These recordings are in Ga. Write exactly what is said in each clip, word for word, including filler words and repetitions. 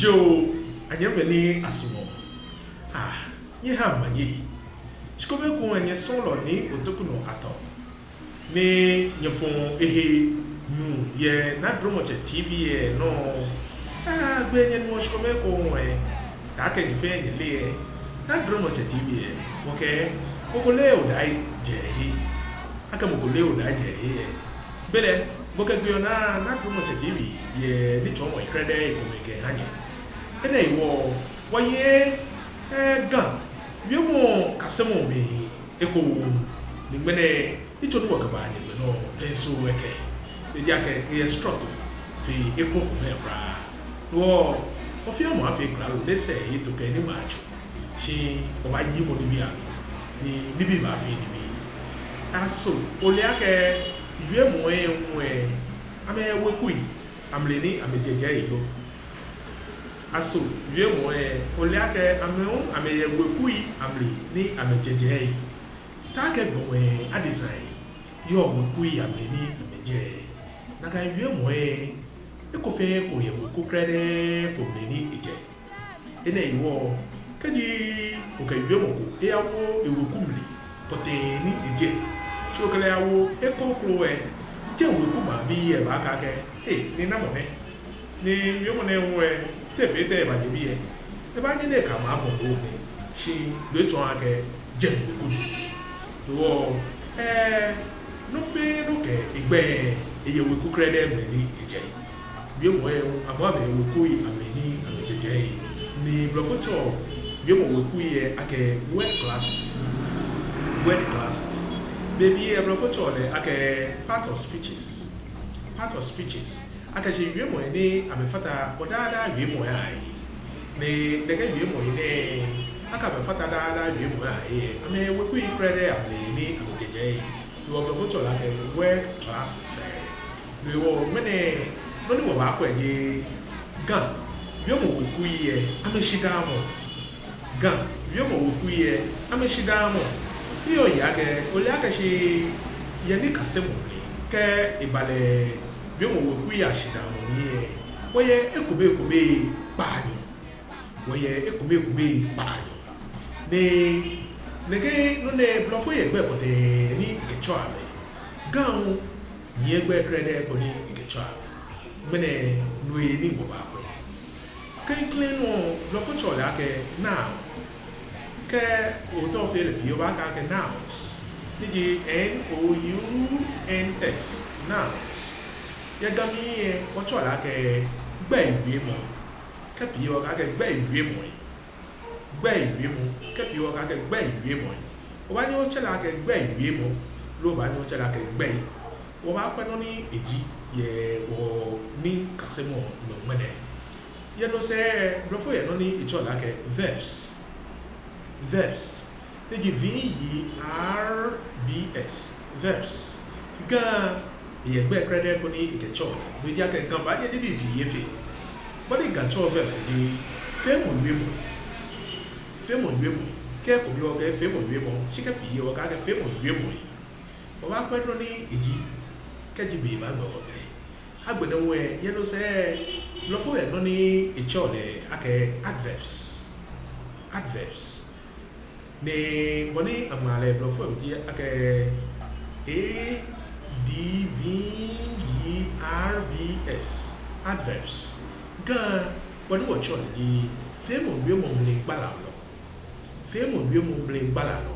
Yoo, anyɛmimɛi ni asumɔɔ. Ah, nyɛhaa maye. Shikome ekoŋŋ nyɛsɔɔlɔ Nii Otokunor Atɔ ni nyɛfɔ̃ ehe nu yɛ Naa Dromɔtsɛ T V lɛ nɔ. Ah, gbɛ nyɛnuɔ shikome ekoŋŋ lɛ, taakɛ nyɛ fɛɛ nyɛle lɛ, Naa Dromɔtsɛ T V lɛ, wɔkɛɛ mɔ ko leee odaaŋ jɛ ehe. Akɛ mɔ ko leee odaaŋ jɛ ehe lɛ, belɛ wɔkɛ gbi lɛ naa Naa Dromɔtsɛ T V yɛ nitsɔɔmɔi krɛdɛɛ ekomɛi kɛha nyɛ. Enɛ hewɔ wɔyɛ, eh, Ga wiemɔ kasemɔ mli eko ni ŋmɛnɛ nitsɔ ni wɔkɛbaa nyɛgbɛ nɔ pɛŋ so ekɛɛ. Ejaakɛ eyɛ srɔto fe ekroko mli kwraa. No hewɔ, wɔfɛɛ wɔbaafee klalo, ni sɛɛ eto kɛ ni matsɔ. Shi wɔbaayi mɔ nibii amli, ni nibii baafee nibii. Aso ole akɛ wiemɔi lɛ, amɛyɛ wekui amli ni amɛjɛ jɛi lo? Aso wiemɔi lɛ, ole akɛ amɛ hu amɛyɛ wekui amli ni amɛjɛ jɛi? Taakɛ gbɔmɛi adesai yɔɔ wekui amli ni amɛjɛ. Nakai wiemɔi lɛ, eko fɛɛ eko yɛ weku krɛdɛɛ ko mli ni ejɛ. Enɛ hewɔ, kɛji okɛ wiemɔ ko eyawo eweku mli pɔtɛɛ ni ejɛ, shi okɛ lɛ yawo ekroko lɛ, jɛi weku maŋbii lɛ baakɛɛ akɛ, "Ei, ni namɔ nɛ? Ni wiemɔ nɛɛ hu lɛ, te efee tɛŋŋ ebajɛ biɛ?" Ebaanyɛ ni ekɛ amɛ abɔ loo nɛ, shi no etsɔɔɔ akɛ jɛi weku ni. Hewɔ, eh, nɔ fɛɛ nɔ kɛ egbɛi, eyɛ weku krɛdɛɛ mli ni ejɛ. Wiemɔi lɛ hu, amɛ hu amɛyɛ wekui amli ni amɛjɛ jɛi. Ni blɔfo tsɛɔ wiemɔ wekui lɛ akɛ word classes. Word classes. Bei pii lɛ blɔfo tsɛɔ lɛ akɛ part of speeches. Part of speeches. Akɛshi wiemɔi ni amɛfata wɔ daa daa wiemɔi ahe. Ni nɛkɛ wiemɔi nɛɛ, akɛ amɛfata daa daa wiemɔi ahe lɛ, amɛyɛ wekui krɛdɛɛ amli ni amɛjɛ jɛi. Ni wɔ blɔfo tsɛɔ lɛ akɛ word classes lɛ. No hewɔ ŋmɛnɛ, nɔ ni wɔbaakwɛ ji Ga wiemɔ wekui lɛ amɛshidaamɔ. Ga wiemɔ wekui lɛ amɛshidaamɔ. Eyɔɔ he akɛ, ole akɛshi yɛ nikasemɔ mli, kɛ eba lɛ wiemɔ wekui ashidaamɔ mli lɛ, wɔyɛ ekomekome kpaanyɔ. Wɔyɛ ekomekome kpaanyɔ. Ni nɛkɛ nɔ nɛɛ blɔfo yɛ gbɛi pɔtɛɛ ni ekɛtsɛɔ amɛ. Ga hu yɛ gbɛi krɛdɛɛ ko ni ekɛtsɛɔ amɛ. Ŋmɛnɛ no he ni wɔbaakwɛ. Klɛŋklɛŋ nɔ, blɔfo tsɛɔ lɛ akɛ noun. Kɛ otaofee lɛ pii obaakɛɛ akɛ nouns. Ni ji N O U N S, nouns. Yɛ Ga mli lɛ, wɔtsɛɔ lɛ akɛ gbɛi wiemɔ. Kɛ pii wɔkɛɛ akɛ gbɛi wiemɔi. Gbɛi wiemɔ. Kɛ pii wɔkɛɛ akɛ gbɛi wiemɔi. Obaanyɛ otsɛ lɛ akɛ gbɛi wiemɔ, loo obaanyɛ otsɛ lɛ akɛ gbɛi. Wɔbaakwɛ nɔ ni eji yɛ wɔ nikasemɔ nɔ ŋmɛnɛ. Yɛ no sɛɛ, blɔfo yɛ nɔ ni etsɛɔ lɛ akɛ verbs. Verbs. Ni ji V E R B S. Verbs. Ga yɛ gbɛi krɛdɛɛ ko ni ekɛtsɛɔ lɛ. No ji akɛ Ga baanyɛ nibii pii efee. Bɔ ni Ga tsɛɔ verbs ji feemɔ wiemɔi. Feemɔ wiemɔi. Kɛ ekome wɔkɛɛ feemɔ wiemɔ, shi kɛ pii wɔkɛɛ akɛ feemɔ wiemɔi. Wɔbaakwɛ nɔ ni eji kɛji be baagbe wɔgbɛ. Agbɛnɛ hu lɛ, yɛ no sɛɛ, blɔfo yɛ nɔ ni etsɛɔ lɛ akɛ adverbs. Adverbs. Ni bɔ ni aŋmaa lɛ blɔfo lɛ ji akɛ A D V E R B S. Adverbs. Ga, bɔ ni wɔtsɛɔ lɛ ji feemɔ wiemɔ mligbalalɔ. Feemɔ wiemɔ mligbalalɔ.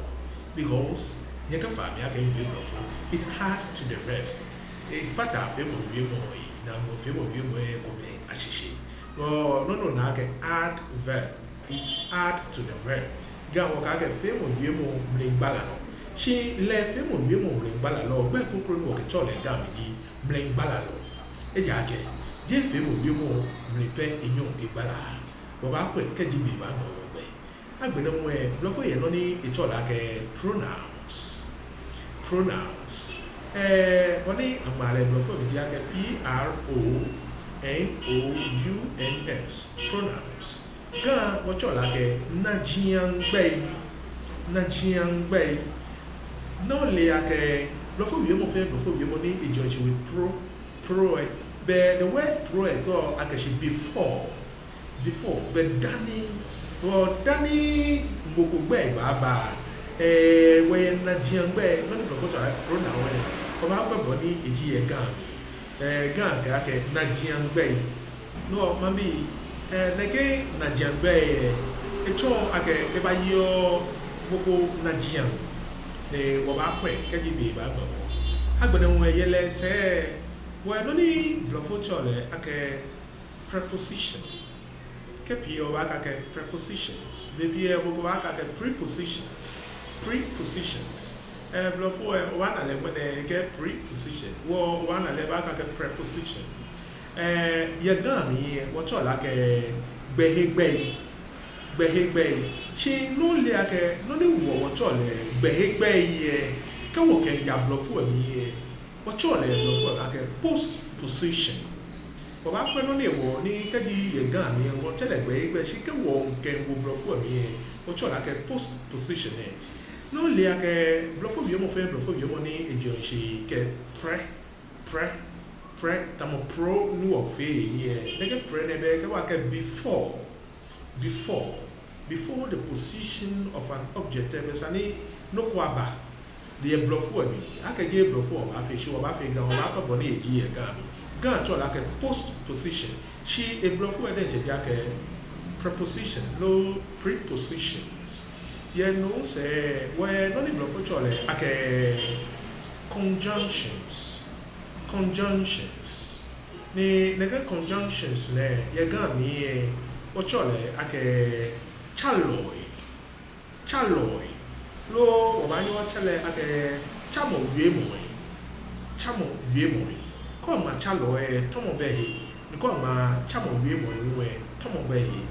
Because nyɛkɛfaa mi akɛ miwie blɔfo. It add to the verbs. Efata feemɔ wiemɔ lɛ, ni amɔ feemɔ wiemɔ lɛ ekomɛi ashishi. No, no, no, nakai adverb. It add to the verb. Ga wɔkɛɛ akɛ feemɔ wiemɔ mligbalalɔ. Shi lɛ feemɔ wiemɔ mligbalalɔ, gbɛi kroko ni wɔkɛtsɛɔ lɛ Ga mli ji mligbalalɔ. Ejaakɛ jeee feemɔ wiemɔ mli pɛ enyɛɔ egbalaa. Wɔbaakwɛ kɛji be baagbe wɔgbɛ. Agbɛnɛ hu lɛ, blɔfo yɛ nɔ ni etsɛɔ lɛ akɛ pronouns. Pronouns. Eh, bɔ ni aŋmaa lɛ blɔfo lɛ ji akɛ P R O N O U N S. Pronouns. Ga wɔtsɛɔ lɛ akɛ najiaŋ gbɛi. Najiaŋ gbɛi. Ni ole akɛ blɔfo wiemɔ fɛɛ blɔfo wiemɔ ni ejɛɔ shishi with pro, pro lɛ. But the word pro lɛ, to akɛshi before. B before, be dani, wɔ dani mɔ ko gbɛi baaba, eh, wɔyɛ najiaŋ gbɛi, nɔ ni Blɔfo tsɛɔ lɛ pronoun lɛ, wɔbaakwɛ bɔ ni eji yɛ Ga mli. Eh, Ga kɛɛ akɛ najiaŋ gbɛi. No, maŋbii, eh, nɛkɛ najiaŋ gbɛi lɛ, etsɔɔ akɛ ebayeɔ mɔ ko najiaŋ. Ni wɔbaakwɛ kɛji be baagba wɔ. Agbɛnɛ hu lɛ yɛ lɛ sɛɛ, wɔyɛ nɔ ni Blɔfo tsɛɔ lɛ akɛ preposition. Kɛ pii lɛ obaakɛɛ akɛ prepositions. Bei pii lɛ mɔ ko baakɛɛ akɛ prepositions. Prepositions. Eh, Blɔfo lɛ, obaana lɛ ŋmɛnɛ akɛ preposition. Wɔ, obaana lɛ baakɛɛ akɛ preposition. Eh, yɛ Ga mli lɛ, wɔtsɛɔ lɛ akɛ gbɛhe gbɛi. Gbɛhe gbɛi. Shi ni ole akɛ nɔ ni wɔ, wɔtsɛɔ lɛ gbɛhe gbɛi lɛ, kɛ wɔkɛya Blɔfo lɛ mli lɛ, wɔtsɛɔ lɛ Blɔfo lɛ akɛ postposition. Wɔbaakwɛ nɔ ni hewɔ ni kɛji yɛ Ga mli lɛ, wɔtsɛɔ lɛ gbɛhe gbɛi, shi kɛ wɔkɛwo Blɔfo lɛ mli lɛ, wɔtsɛɔ lɛ akɛ postposition lɛ. Ni ole akɛ Blɔfo wiemɔ fɛɛ Blɔfo wiemɔ ni ejeɔ shishi kɛ pre, pre, pre, tamɔ pro ni wɔfee lɛ, nɛkɛ pre nɛɛ bɛ kɛ wɔkɛɛ before, before, before the position of an object, eh, bɛ esa ni nɔ ko aba. Ni yɛ Blɔfo lɛ mli, akɛ jeee Blɔfo wɔbaafee shi, wɔbaafee Ga, wɔbaakwɛ bɔ ni eji yɛ Ga mli. Ga tsɛɔ lɛ akɛ postposition. Shi yɛ Blɔfo lɛ diɛŋtsɛ ji akɛ preposition loo prepositions. Yɛ no sɛɛ, wɔyɛ nɔ ni Blɔfo tsɛɔ lɛ akɛ conjunctions. Conjunctions. Ni nɛkɛ conjunctions nɛɛ, yɛ Ga mli lɛ, wɔtsɛɔ lɛ akɛ tsalɔi. Tsalɔi. Loo wɔbaanyɛ wɔtsɛ lɛ akɛ tsamɔ wiemɔi. Tsamɔ wiemɔi. Kɛ oŋma tsalɔi lɛ, tɔmɔ bɛ he. Ni kɛ oŋma tsamɔ wiemɔi hu lɛ, tɔmɔ bɛ he.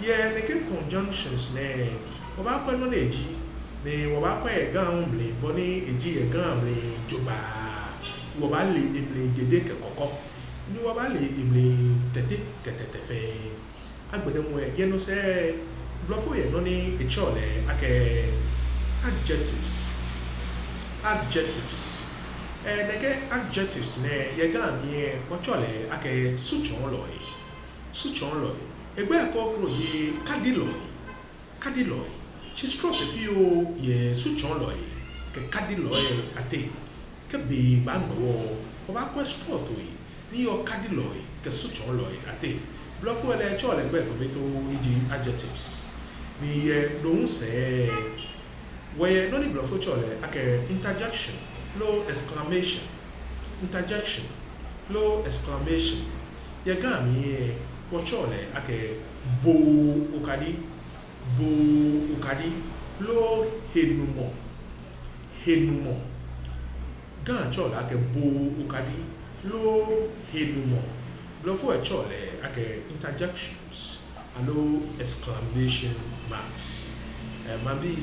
Yɛ nɛkɛ conjunctions nɛɛ, wɔbaakwɛ nɔ ni eji, ni wɔbaakwɛ yɛ Ga hu mli bɔ ni eji yɛ Ga mli jogbaŋŋ. Wɔbaale emli dede kɛ kɔkɔ. Ni wɔbaale emli tete kɛ tɛtɛ fɛɛ. Agbɛnɛ hu lɛ, yɛ no sɛɛ, Blɔfo yɛ nɔ ni etsɛɔ lɛ akɛ adjectives. Adjectives. Eh, nɛkɛ adjectives nɛɛ, yɛ Ga mli lɛ, wɔtsɛɔ lɛ akɛ sutsɔɔlɔi. Sutsɔɔlɔi. Egbɛi kroko ji kadilɔi. Kadilɔi. Shi srɔto fioo yɛ sutsɔɔlɔi kɛ kadilɔi ateŋ. Kɛ be baagba wɔ, wɔbaakwɛ srɔtoi ni yɔɔ kadilɔi kɛ sutsɔɔlɔi ateŋ. Blɔfo lɛ etsɛɔ lɛ gbɛi kome too ni ji adjectives. Ni yɛ no hu sɛɛ, wɔyɛ nɔ ni Blɔfo tsɛɔ lɛ akɛ interjection loo exclamation. Interjection loo exclamation. Yɛ Ga mli lɛ, wɔtsɛɔ lɛ akɛ bo okadi. Bo okadi loo henumɔ. Henumɔ. Ga tsɛɔ lɛ akɛ bo okadi loo henumɔ. Blɔfo lɛ tsɛɔ lɛ akɛ interjections aloo exclamation marks. Eh, maŋbii,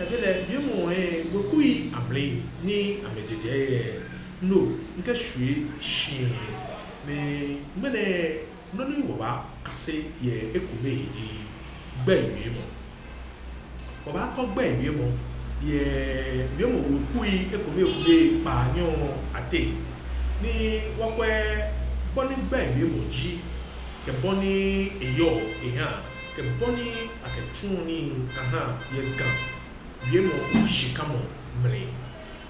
eh, belɛ wiemɔ lɛ, wekui amli ni amɛjɛjɛ lɛ, no mikɛshwie shi. Ni ŋmɛnɛ nɔ ni wɔbaakase yɛ ekome ji gbɛi wiemɔ. Wɔbaakɔ gbɛi wiemɔ yɛ wiemɔ wekui ekome ekome kpaanyɔ ateŋ. Ni wɔkwɛ bɔ ni gbɛi wiemɔ ji, kɛ bɔ ni eyɔɔ ehaa, kɛ bɔ ni akɛtsuɔ nii ahaa yɛ Ga wiemɔ shikamɔ mli.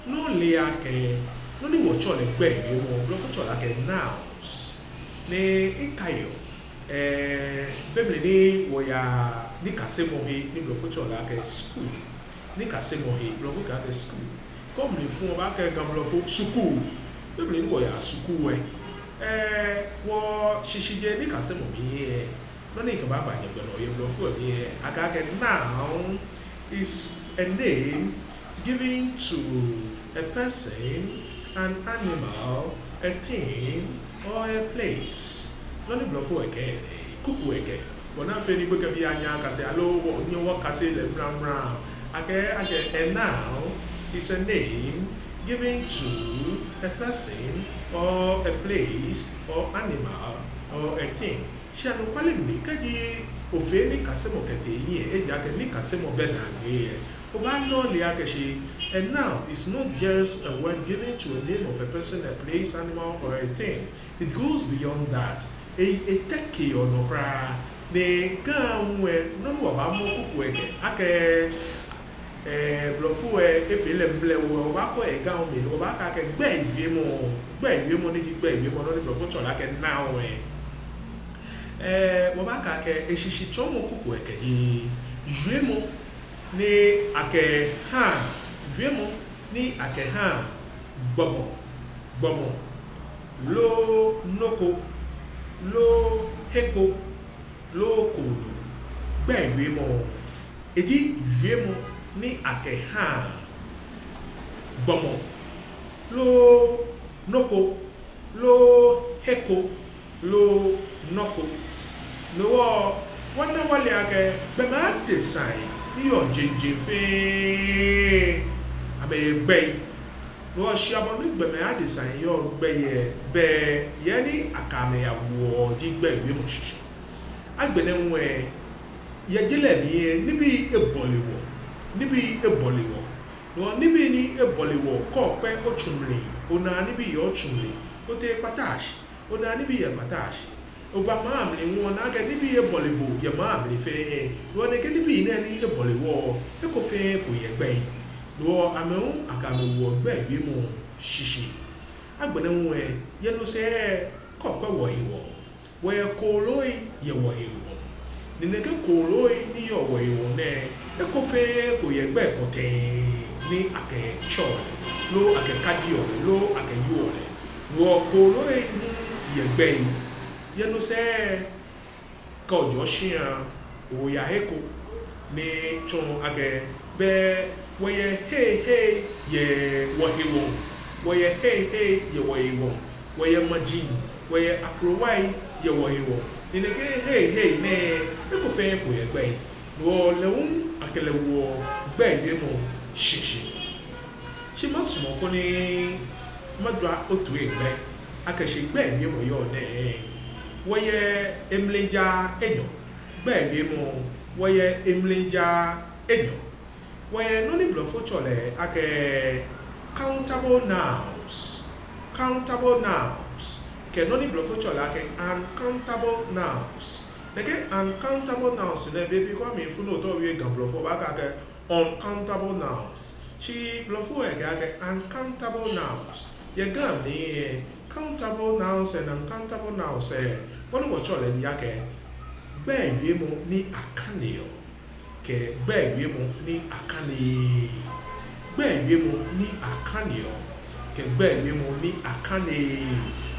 Ni ole akɛ nɔ ni wɔtsɛɔ lɛ gbɛi wiemɔ, Blɔfo tsɛɔ lɛ akɛ nouns. Ni mikaiɔ, eh, be mli ni wɔyaa nikasemɔhe ni Blɔfo tsɛɔ lɛ akɛ school. Nikasemɔhe, Blɔfo kɛɔ akɛ school. Kɛ mli fu wɔbaakɛɛ Ga Blɔfo sukuu. Be mli ni wɔyaa sukuu lɛ, eh, wɔshishijee nikasemɔ mli lɛ, nɔ ni kɛbaaba nyɛgbɛ nɔ yɛ Blɔfo lɛ mli lɛ, akɛɛ akɛ noun is a name given to a person, an animal, a thing, or a place. Nɔ ni Blɔfo lɛ kɛɛ nɛ, kuku lɛ kɛɛ. Bɔ ni afee ni gbekɛbii anyɛ akase aloo wɔnyɛ wɔkase lɛ mramra. Akɛɛ, akɛɛ, a noun is a name given to a person or a place or animal or a thing. Shi anɔkwale mli, kɛji ofee nikasemɔ kɛtee hiɛ, ejaakɛ nikasemɔ bɛ naagbee lɛ, obaana ole akɛ shi a noun is not just a word given to a name of a person, a place, animal, or a thing. It goes beyond that. E, etekeɔ nɔ kwraa. Ni Ga hu lɛ, nɔ ni wɔbaamɔ kuku lɛ kɛkɛ, akɛ, ɛɛ, blɔfo lɛ efee lɛ mli lɛ, wɔ, wɔbaakɔ yɛ Ga mli, ni wɔbaakɛɛ akɛ gbɛi wiemɔ, gbɛi wiemɔ ni ji gbɛi wiemɔ, nɔ ni blɔfo tsɛɔ lɛ akɛ noun lɛ. Ɛɛ, wɔbaakɛɛ akɛ eshishitsɔɔmɔ kuku lɛ kɛkɛ ji wiemɔ ni akɛhaa, wiemɔ ni akɛhaa gbɔmɔ, gbɔmɔ, loo nɔ ko, loo he ko, loo kooloo. Gbɛi wiemɔ, eji wiemɔ ni akɛhaa gbɔmɔ, loo nɔ ko, loo he ko, loo nɔ ko. No hewɔ, wɔna wɔle akɛ gbɔmɛi adesai ni yɔɔ jeŋ jeŋ fɛɛ, amɛyɛ gbɛi. No hewɔ, shi bɔ ni gbɔmɛi adesai yɔɔ gbɛi lɛ, bɛ he ni akɛ amɛ yawoɔ ji gbɛi wiemɔ shishi. Agbɛnɛ hu lɛ, yɛ je lɛ mli lɛ, nibii ebɔle wɔ, nibii ebɔle wɔ. No hewɔ nibii ni ebɔle wɔ, kɛ okwɛ otsu mli, onaa nibii yɛ otsu mli, otee kpataashi, onaa nibii yɛ kpataashi. Oba maŋ mli hu, onaa akɛ nibii ebɔle bo yɛ maŋ mli fɛɛ. No hewɔ nɛkɛ nibii nɛɛ ni ebɔle wɔ, eko fɛɛ eko yɛ gbɛi. No hewɔ amɛ hu akɛ amɛ woɔ gbɛi wiemɔ shishi. Agbɛnɛ hu lɛ, yɛ no sɛɛ lɛ, kɛ okwɛ wɔhewɔ, wɔyɛ kooloi yɛ wɔhewɔ. Ni nɛkɛ kooloi ni yɔɔ wɔhewɔ nɛɛ, eko fɛɛ eko yɛ gbɛi pɔtɛɛ ni akɛtsɛɔ lɛ, loo akɛkadiɔ lɛ, loo akɛwieɔ lɛ. No hewɔ kooloi hu yɛ gbɛi. Yɛ no sɛɛ lɛ, kɛ ojɛ oshia oya he ko, ni tsɔɔ akɛ bɛ wɔyɛ hei hei yɛ wɔhewɔ, wɔyɛ hei hei yɛ wɔhewɔ, wɔyɛ maji, wɔyɛ akrowai yɛ wɔhewɔ. Ni nɛkɛ hei hei nɛɛ, eko fɛɛ eko yɛ gbɛi. No hewɔ lɛ hu akɛ lɛ woɔ gbɛi wiemɔ shishi. Shi masumɔ koni majwa otoi lɛ gbɛ, akɛ shi gbɛi wiemɔ yɔɔ nɛɛ, wɔyɛ emlijaa enyɔ. Gbɛi wiemɔ, wɔyɛ emlijaa enyɔ. Wɔyɛ nɔ ni blɔfo tsɛɔ lɛ akɛ countable nouns, countable nouns, kɛ nɔ ni blɔfo tsɛɔ lɛ akɛ uncountable nouns. Nɛkɛ uncountable nouns nɛɛ, bei pii kɛ omli fu ni otao owie Ga blɔfo, obaakɛɛ akɛ uncountable nouns. Shi blɔfo lɛ kɛɛ akɛ uncountable nouns. Yɛ Ga mli lɛ, countable nouns and uncountable nouns lɛ, bɔ ni wɔtsɛɔ lɛ ji akɛ gbɛi wiemɔ ni akaneɔ, kɛ gbɛi wiemɔ ni akaneee. Gbɛi wiemɔ ni akaneɔ, kɛ gbɛi wiemɔ ni akaneee.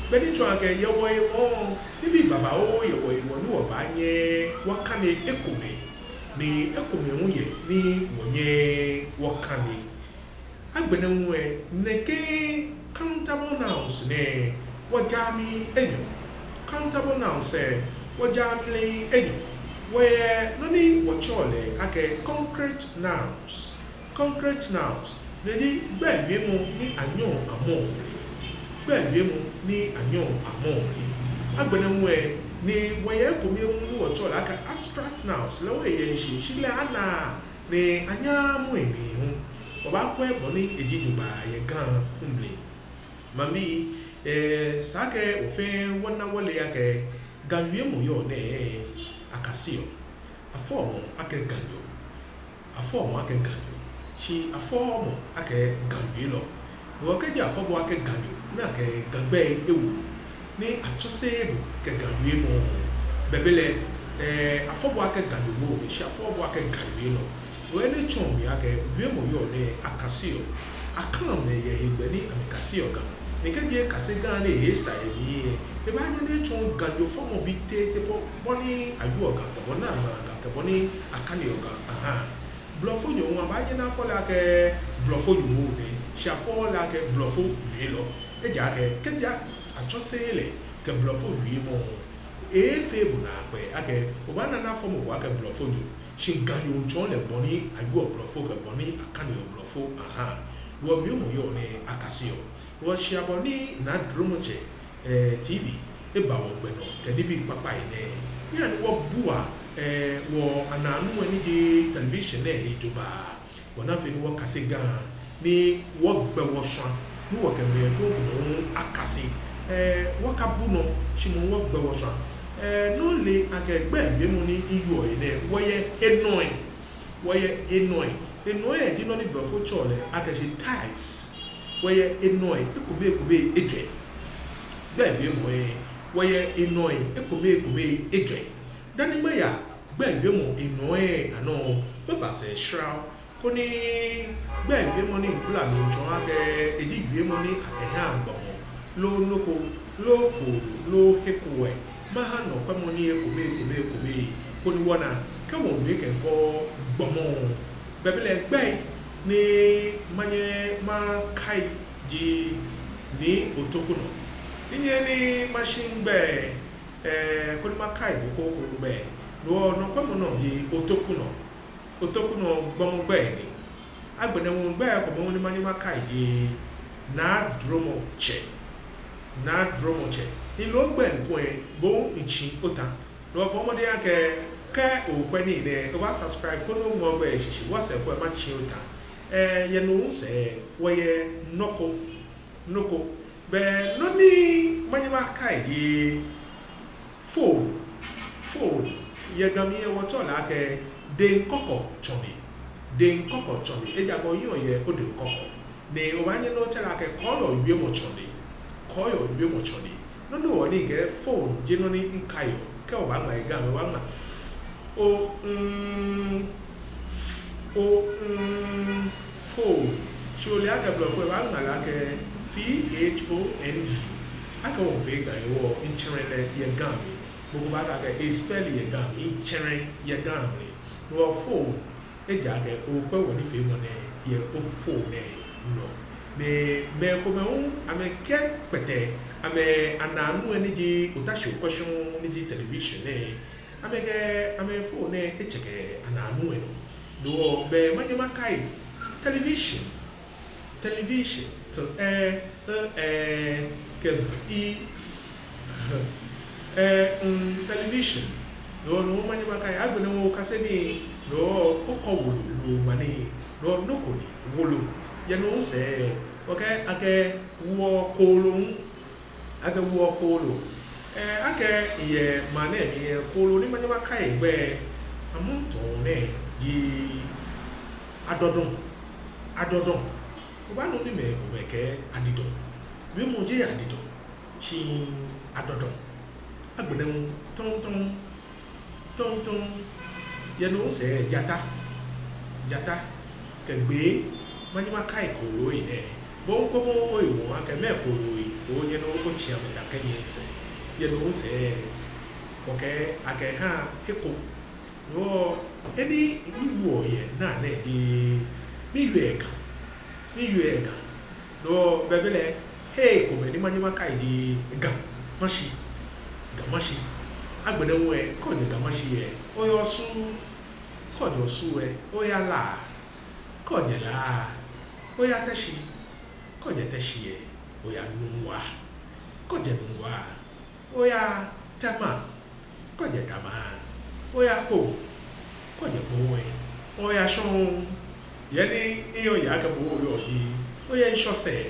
Be ni tsɔɔ akɛ yɛ wɔhewɔ, nibii babaoo yɛ wɔhewɔ ni wɔbaanyɛ wɔkane ekomɛi. Ni ekomɛi hu yɛ ni wɔnyɛɛɛ wɔkane. Agbɛnɛ hu lɛ, nɛkɛ countable nouns nɛɛ, wɔjaa mli enyɔ. Countable nouns lɛ, wɔjaa mli enyɔ. Wɔyɛ nɔ ni wɔtsɛɔ lɛ akɛ concrete nouns. Concrete nouns, no ji gbɛi wiemɔ ni anyɛɔ amɔɔ mli. Gbɛi wiemɔ ni anyɛɔ amɔɔ mli. Agbɛnɛ hu lɛ, ni wɔyɛ ekome hu ni wɔtsɛɔ lɛ akɛ abstract nouns. Lɛ hu eyɛ shishi, shi lɛ anaaa ni anyɛɛɛ amɔ emli hu. Wɔbaakwɛ bɔ ni eji jogbaŋŋ yɛ Ga hu mli. Maŋbii, eh, esa akɛ wɔ fɛɛ wɔna wɔle akɛ Ga wiemɔ yɔɔ nɛɛ, akaseɔ. Afɔɔ mɔ akɛ Ganyo. Afɔɔ mɔ akɛ Ganyo. Shi afɔɔɔ mɔ akɛ Ga wielɔ. Ni kɛji afɔ bo akɛ Ganyo, ni akɛ Ga gbɛi ewo bo, ni atsɔseee bo kɛ Ga wiemɔ, belɛ, eh, afɔ bo akɛ Ganyo moŋ, shi afɔɔɔ bo akɛ Ga wielɔ. No hewɔ enɛ tsɔɔ mi akɛ wiemɔ yɔɔ nɛɛ, akaseɔ. Akaa mɛi yɛ hegbɛ ni amɛkaseɔ Ga. Ni kɛji ekase Ga ni ehe sa yɛ mli lɛ, ebaanyɛ ni etsɔɔ Ganyo fɔmɔ bi tete po, bɔ ni awieɔ Ga, kɛ bɔ ni amaa Ga, kɛ bɔ ni akaneɔ Ga. Ahaa. Blɔfonyo hu abaanyɛ ni afɔ lɛ akɛ blɔfonyo moŋ nɛ, shi afɔɔɔ lɛ akɛ blɔfo wielɔ. Ejaakɛ kɛji atsɔseee lɛ kɛ blɔfo wiemɔ, efeee bo naakpɛɛ akɛ obaana ni afɔ mɔ ko akɛ blɔfonyo. Shi Ganyo tsɔɔ lɛ bɔ ni awieɔ blɔfo kɛ bɔ ni akaneɔ blɔfo. Ahaa. No hewɔ wiemɔ yɔɔ nɛɛ, akaseɔ. No hewɔ shi bɔ ni Naa Dromɔtsɛ, eh, T V eba wɔgbɛ nɔ kɛ nibii kpakpai nɛɛ, nyɛhaa ni wɔbua, eh, wɔ anaanu lɛ ni ji television nɛɛ he jogbaŋŋ. Bɔ ni afee ni wɔkase Ga, ni wɔgbɛ wɔshwã, ni wɔkɛ mɛi krokomɛi hu akase. Eh, wɔkabu nɔ, shi moŋ wɔgbɛ wɔshwã. Ɛɛ, no lɛ akɛ gbɛi wiemɔ ni miwieɔ nɛɛ, wɔyɛ enɔi. Wɔyɛ enɔi. Enɔi ji nɔ ni blɔfo tsɛɔ lɛ akɛ shi types. Wɔyɛ enɔi, ekome ekome ejwɛ. Gbɛi wiemɔ lɛ, wɔyɛ enɔi, ekome ekome ejwɛ. Dani maya gbɛi wiemɔ enɔi lɛ anɔ, mɛba sɛɛ shraoo. Koni gbɛi wiemɔ ni migbala mli mitsɔɔ akɛ eji wiemɔ ni akɛhaa gbɔmɔ, loo nɔ ko, loo kooloo, loo he ko lɛ, maha nɔkwɛmɔi ekome ekome ekome, koni wɔna akɛ wɔnu ekɛkɔ gbɔmɔ. Bɛ belɛ gbɛi ni manyɛ makai ji Nii Otokunɔ. Minyɛɛɛ ni mashi migbɛi, ɛɛ, koni makai mɔ ko ko gbɛi. No hewɔ nɔkwɛmɔ nɔ ji Otokunɔ. Otokunɔ gbɔmɔ gbɛi ni. Agbɛnɛ hu gbɛi komɛi hu ni manyɛ makai ji Naa Dromɔtsɛ. Naa Dromɔtsɛ. Milo gbɛi kulɛ, bo hu mitsi ota. No hewɔ bɔɔ mɔdɛŋ akɛ, kɛ okwɛ nii nɛɛ, oba subscribe koni oŋmɔ gbɛi shishi, wɔsɛɛ kwɛ matsi ota. Ɛɛ, yɛ no sɛɛ, wɔyɛ nɔ ko, nɔ ko. Bɛ nɔ ni manyɛ makai ji phone, phone. Yɛ Ga mli lɛ wɔtsɛɔ lɛ akɛ deŋkɔkɔtsɔne. Deŋkɔkɔtsɔne. Ejaakɛ oyiɔ yɛ odeŋkɔkɔ. Ni obaanyɛ ni otsɛ lɛ akɛ kɔɔyɔɔ wiemɔtsɔne. Kɔɔyɔɔ wiemɔtsɔne. No hewɔ ni mikɛɛ phone ji nɔ ni mikaiɔ. Kɛ obaaŋma yɛ Ga mli, obaaŋma f, o, n, f, o, n, phone. Shi ole akɛ blɔfo lɛ baaŋma lɛ akɛ P H O N E. Akɛ wɔfee Ga hewɔ mitsɛrɛ lɛ yɛ Ga mli. Mɔ ko baakɛɛ akɛ e spell yɛ Ga mli, mitsɛrɛ yɛ Ga mli. No hewɔ phone, ejaakɛ okwɛ wɔnifeemɔ nɛɛ yɛ o phone lɛ nɔ. Ni mɛi komɛi hu amɛkɛkpɛtɛ amɛnaanuu lɛ ni ji Otashi Okwɛshɔŋ ni ji television lɛ, amɛkɛ amɛ phone lɛ etsɛkɛ anaanuu lɛ nɔ. No hewɔ bɛ manyɛ makai television. Television, T, E, L, E, kɛ V, I, S, H, E, N, television. No hewɔ no manyɛ makai. Agbɛnɛ hu okase nii, no hewɔ okɔ wolo, no ŋma nii, no hewɔ nɔ ko ni, wolo. Yɛ no sɛɛ, wɔkɛɛ akɛ wuɔ kooloo. Akɛ wuɔ kooloo. Ɛɛ, akɛ yɛ maŋ nɛɛ mli lɛ, kooloo ni manyɛ makai egbɛi, amrɔ nɛɛ ji adɔdɔŋ. Adɔdɔŋ. Obaanu ni mɛi komɛi kɛɛ adidɔŋ. Wiemɔ ji adidɔŋ. Shi adɔdɔŋ. Agbɛnɛ hu tɔŋtɔŋ. Tɔŋtɔŋ. Yɛ no sɛɛ jata. Jata. Kɛ gbee. Manyɛ makai kooloi nɛɛ. Bo hu kwɛmɔ ohe hu akɛ mɛɛ kooloi onyɛ ni otsi amɛta kɛnyiɛ sɛɛ. Yɛ no sɛɛ wɔkɛɛ akɛhaa he ko. No hewɔ he ni miwieɔ yɛ naa nɛɛ ji miwieɔ yɛ Ga. Miwieɔ yɛ Ga. No hewɔ bɛ belɛ hei komɛi ni manyɛ makai ji Ga Mashi. Ga Mashi. Agbɛnɛ hu lɛ, kɛ ojɛ Ga Mashi lɛ, oyɛ Osu. Kɛ ojɛ Osu lɛ, oya La. Kɛ ojɛ La, oya Teshi. Kɛ ojɛ Teshi lɛ, oya Nungua. Kɛ ojɛ Nungua, oya Tema. Kɛ ojɛ Tema, oya Kpone. Kɛ ojɛ Kpone lɛ, oya Shɔŋŋ. He ni miheɔ miyeɔ akɛ bo oyɔɔ ji, oyɛ ŋshɔ sɛɛ.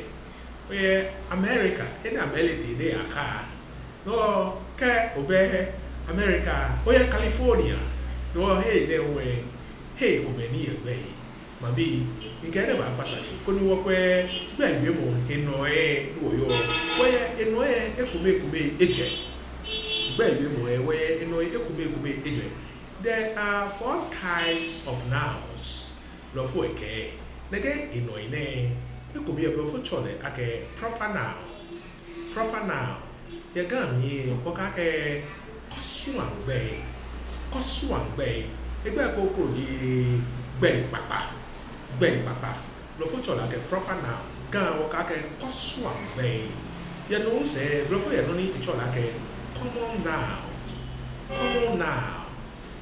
Oyɛ America, he ni amɛle tee ni aka. No hewɔ kɛ obɛ America, oyɛ California. No hewɔ hei nɛɛ hu lɛ, hei komɛi ni yɔɔ gbɛ lɛ. Maŋbii, mikɛ enɛ baakpasa shi koni wɔkwɛ gbɛi wiemɔ enɔi ni wɔyɔɔ. Wɔyɛ enɔi ekome ekome ejwɛ. Gbɛi wiemɔ lɛ, wɔyɛ enɔi ekome ekome ejwɛ. There are four types of nouns. Blɔfo lɛ kɛɛ, nɛkɛ enɔi nɛɛ, ekome lɛ blɔfo tsɛɔ lɛ akɛ proper noun. Proper noun. Yɛ Ga mli lɛ, wɔkɛɔ akɛ kɔsuaŋ gbɛi. Kɔsuaŋ gbɛi. Egbɛi kroko ji gbɛi kpakpa. Gbɛi kpakpa. Blɔfo tsɛɔ lɛ akɛ proper noun. Ga wɔkɛɔ akɛ kɔsuaŋ gbɛi. Yɛ no sɛɛ, blɔfo yɛ nɔ ni etsɛɔ lɛ akɛ common noun. Common noun.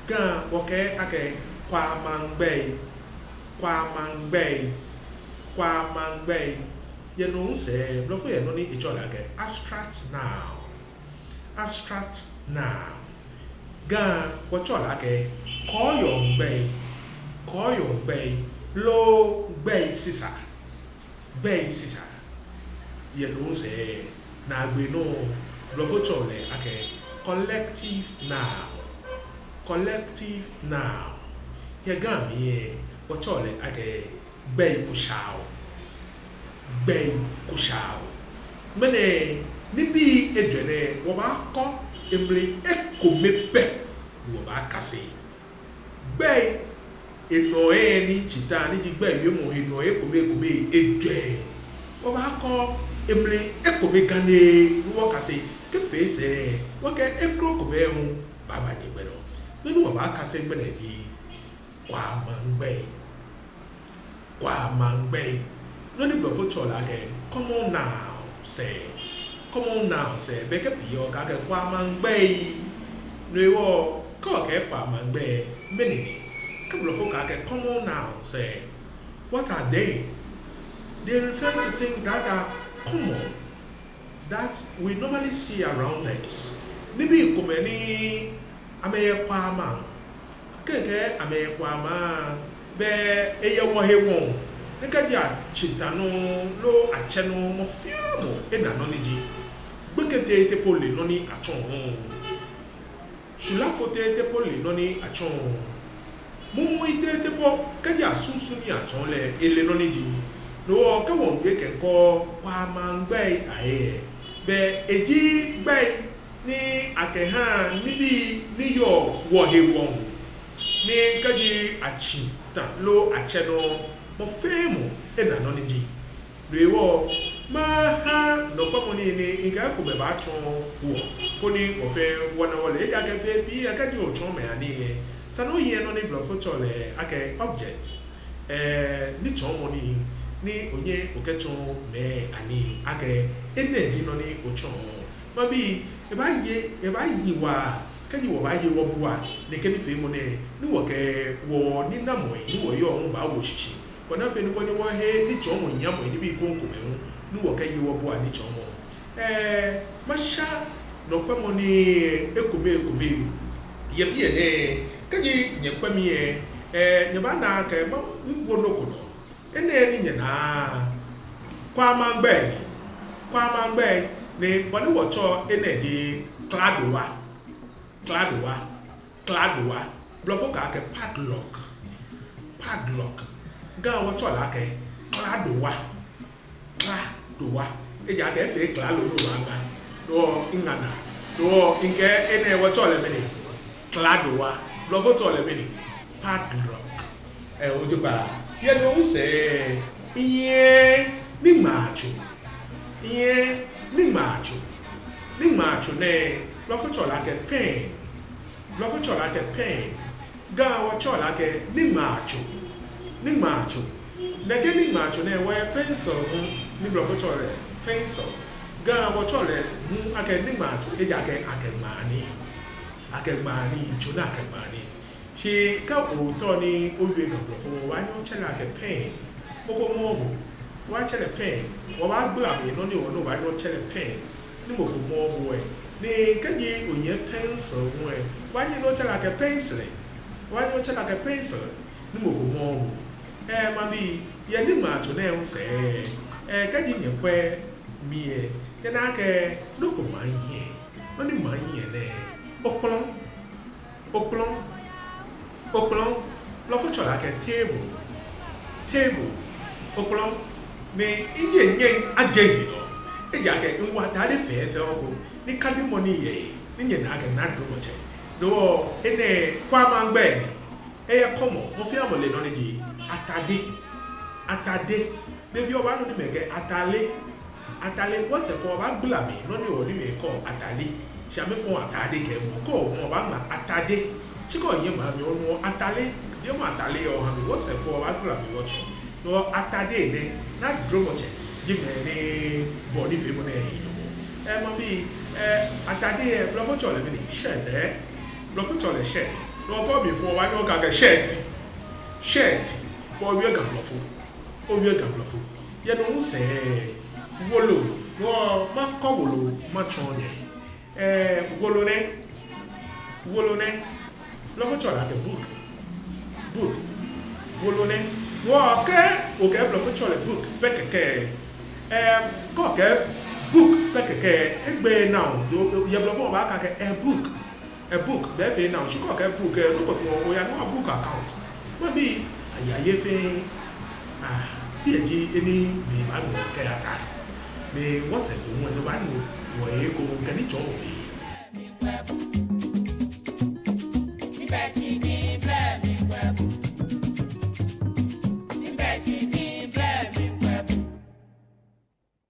Ga wɔkɛɔ akɛ kwamaŋ gbɛi. Kwamaŋ gbɛi. Kwamaŋ gbɛi. Yɛ no sɛɛ, blɔfo yɛ nɔ ni etsɛɔ lɛ akɛ abstract noun. Abstract noun. Ga wɔtsɛɔ lɛ akɛ kɔɔyɔɔŋ gbɛi. Kɔɔyɔɔŋ gbɛi. Loo gbɛi sisa. Gbɛi sisa. Yɛ no sɛɛ, naagbee nɔ, blɔfo tsɛɔ lɛ akɛ Collective noun. Collective noun. Yɛ Ga mli lɛ, wɔtsɛɔ lɛ akɛ gbɛi kushaao. Gbɛi kushaao. Ŋmɛnɛ, nibii ejwɛ nɛɛ, wɔbaakɔ emli ekome pɛ, ni wɔbaakase. Gbɛi enɔ lɛ ni tsi ta, ni ji gbɛi wiemɔ he nɔ ekome ekome ejwɛ. Wɔbaakɔ emli ekome gane ni wɔkase. Kɛfee sɛɛ, wɔkɛ ekroko bɛ hu baaba nyɛgbɛ nɔ. Nɔ ni wɔbaakase ŋmɛnɛ ji kwamaŋ gbɛi. Kwamaŋ gbɛi. Nɔ ni blɔfo tsɛɔ lɛ akɛ common nouns lɛ. Common nouns lɛ, bɛ kɛ pii lɛ okɛɔ akɛ kwamaŋ gbɛi. No hewɔ, kɛ okɛɛ kwamaŋ gbɛi, mɛni ni? Kɛ blɔfo kɛɛ akɛ common nouns lɛ, what are they? They refer to things that are common, that we normally see around us. Nibii komɛi ni amɛyɛ kwamaŋ. Kɛkɛ amɛyɛ kwamaŋ, bɛ eyɛ wɔhe wɔŋ. Ni kɛji atsi ta nɔ loo atsɛ nɔ, mɔ fɛɛ mɔ ena nɔ ni ji. Gbekɛ tete po le nɔ ni atsɔɔ. Shwilafo tete po le nɔ ni atsɔɔ. Mumui tete po, kɛji asusu ni atsɔɔ lɛ, ele nɔ ni ji. No hewɔ kɛ wɔmiikɛɛ kwamaŋ gbɛi ahe lɛ, bɛ eji gbɛi ni akɛhaa nibii ni yɔɔ wɔhe wɔŋ. Ni kɛji atsi ta loo atsɛ nɔ, mɔ fɛɛ mɔ ena nɔ ni ji. No hewɔ, maha nɔkwɛmɔnii ni mikɛ ekomɛi baatsɔɔ wɔ, koni wɔ fɛɛ wɔna wɔle. Ejaakɛ bei pii lɛ kɛji otsɔɔ mɛi anii lɛ, esa ni ohiɛ nɔ ni blɔfo tsɛɔ lɛ akɛ object. Ɛɛ, nitsɔɔmɔ nii ni onyɛ okɛtsɔɔ mɛi anii akɛ enɛ ji nɔ ni otsɔɔ. Mabi, ebaaye, ebaayi waa, kɛji wɔbaaye wɔbua nɛkɛ nifeemɔ nɛɛ, ni wɔkɛ wɔninamɔi ni wɔyɔɔ hu baawo shishi. Bɔ ni afee ni wɔnyɛ wɔhe nitsɔɔmɔ hiamɔi nibii komɛi hu, ni wɔkɛye wɔbua nitsɔɔmɔ. Ɛɛ, masha nɔkwɛmɔnii ekome ekome. Yɛ biɛ nɛɛ, kɛji nyɛkwɛ mi lɛ, ɛɛ, nyɛbaana akɛ ma, miwo nɔ ko nɔ. Enɛ ni nyɛnaa, kwamaŋ gbɛi ni. Kwamaŋ gbɛi ni, bɔ ni wɔtsɛɔ enɛ ji kladowa. Kladowa. Kladowa. Blɔfo kɛɔ akɛ padlock. Padlock. Ga wɔtsɛɔ lɛ akɛ kladowa. Kladowa. Ejaakɛ efee klalo ni obaana. No hewɔ miŋa naa. No hewɔ mikɛɛ enɛ wɔtsɛɔ lɛ mɛni? Kladowa. Blɔfo tsɛɔ lɛ mɛni? Padlock. Ɛɛ, ojogbaŋŋ. Yɛ no sɛɛ, miyɛ niŋmaatso. Miyɛ niŋmaatso. Niŋmaatso nɛɛ, blɔfo tsɛɔ lɛ akɛ pen. Blɔfo tsɛɔ lɛ akɛ pen. Ga wɔtsɛɔ lɛ akɛ niŋmaatso. Niŋmaatso. Nɛkɛ niŋmaatso nɛɛ, wɔyɛ pencil hu, ni blɔfo tsɛɔ lɛ pencil. Ga wɔtsɛɔ lɛ hu akɛ niŋmaatso, ejaakɛ akɛŋmaa nii. Akɛŋmaa nii, tso ni akɛŋmaa nii. Shi kɛ ootao ni owie Ga blɔfo, obaanyɛ otsɛ lɛ akɛ pen. Mɔ ko mɔɔɔ bo, obatsɛ lɛ pen. Obaagbala mli nɔ ni hewɔ ni obaanyɛ otsɛ lɛ pen, ni mɔ ko mɔɔɔ bo lɛ. Ni kɛji onyɛ pencil hu lɛ, obaanyɛ otsɛ lɛ akɛ pencil. Obaanyɛ otsɛ lɛ akɛ pencil, ni mɔ ko mɔɔɔ bo. Ɛɛ, mabi, yɛ niŋmaatso nɛɛ hu sɛɛ, ɛɛ, kɛji nyɛkwɛ mi lɛ, nyɛnaa akɛ nɔ ko ma mihiɛ. Nɔ ni ma mihiɛ nɛ, okplɔ̃. Okplɔ̃. Okplɔ̃. Blɔfo tsɛɔ lɛ akɛ table. Table. Okplɔ̃. Ni minyɛ minyɛ ajie mihe nɔ. Ejaakɛ miwo atade fɛfɛo ko ni kadimɔ ni yɛ he, ni nyɛnaa akɛ midamɔ tsɛ. No hewɔ enɛ kwamaŋ gbɛi ni. Eyɛ kɔmɔ, mɔ fɛɛ mɔ le nɔ ni ji. Atade. Atade. Bei pii obaanu ni mɛi kɛɛ atale. Atale, wɔsɛɛ ko obaagbala mli nɔ ni hewɔ ni mɛi kɛɔ atale. Shi amɛfɔɔ atade kɛɛmɔ, kɛ omɔ obaaŋma atade. Shi kɛ onyɛ maŋ mli onuɔ atale, jeee mɔ atale yɛ oha mi, wɔsɛɛ ko obaagbala mli wɔtsɔɔ. No hewɔ atade nɛɛ, midamɔ tsɛ ji mɛni, bɔ ni nifeemɔ nɛɛ hi nyɔmɔ. Ɛɛ, mabi, ɛɛ, atade lɛ, blɔfo tsɛɔ lɛ mɛni? Shirt, ɛɛ? Blɔfo tsɛɔ lɛ shirt. No hewɔ kɛ omiifɔ obaanyɛ okɛɛ akɛ shirt. Shirt. Owie Ga blɔfo. Owie Ga blɔfo. Yɛ no hu sɛɛ, wolo. No hewɔ makɔ wolo matsɔɔ nyɛ. Ɛɛ, wolo nɛ. Wolo nɛ. Blɔfo tsɛɔ lɛ akɛ book. Book. Wolo nɛ. No hewɔ kɛ okɛɛ blɔfo tsɛɔ lɛ book pɛ kɛkɛ, ɛɛ, kɛ okɛɛ book Kɛkɛ kɛ egbe now, do yɛ blɔfo baakɛɛ akɛ a book. A book, be fɛɛ now, shi kɛ okɛɛ book, eh, nɔ ko kpɔ oya nɔ a book account. Mabi, aya ye fɛɛ. Ah, biɛ ji he ni be baanu kɛya ta. Ni wɔsɛɛ ko ŋwɛi nɔ baanu, wɔye ko ŋwɛi kɛ ni tsɔɔ wɔye.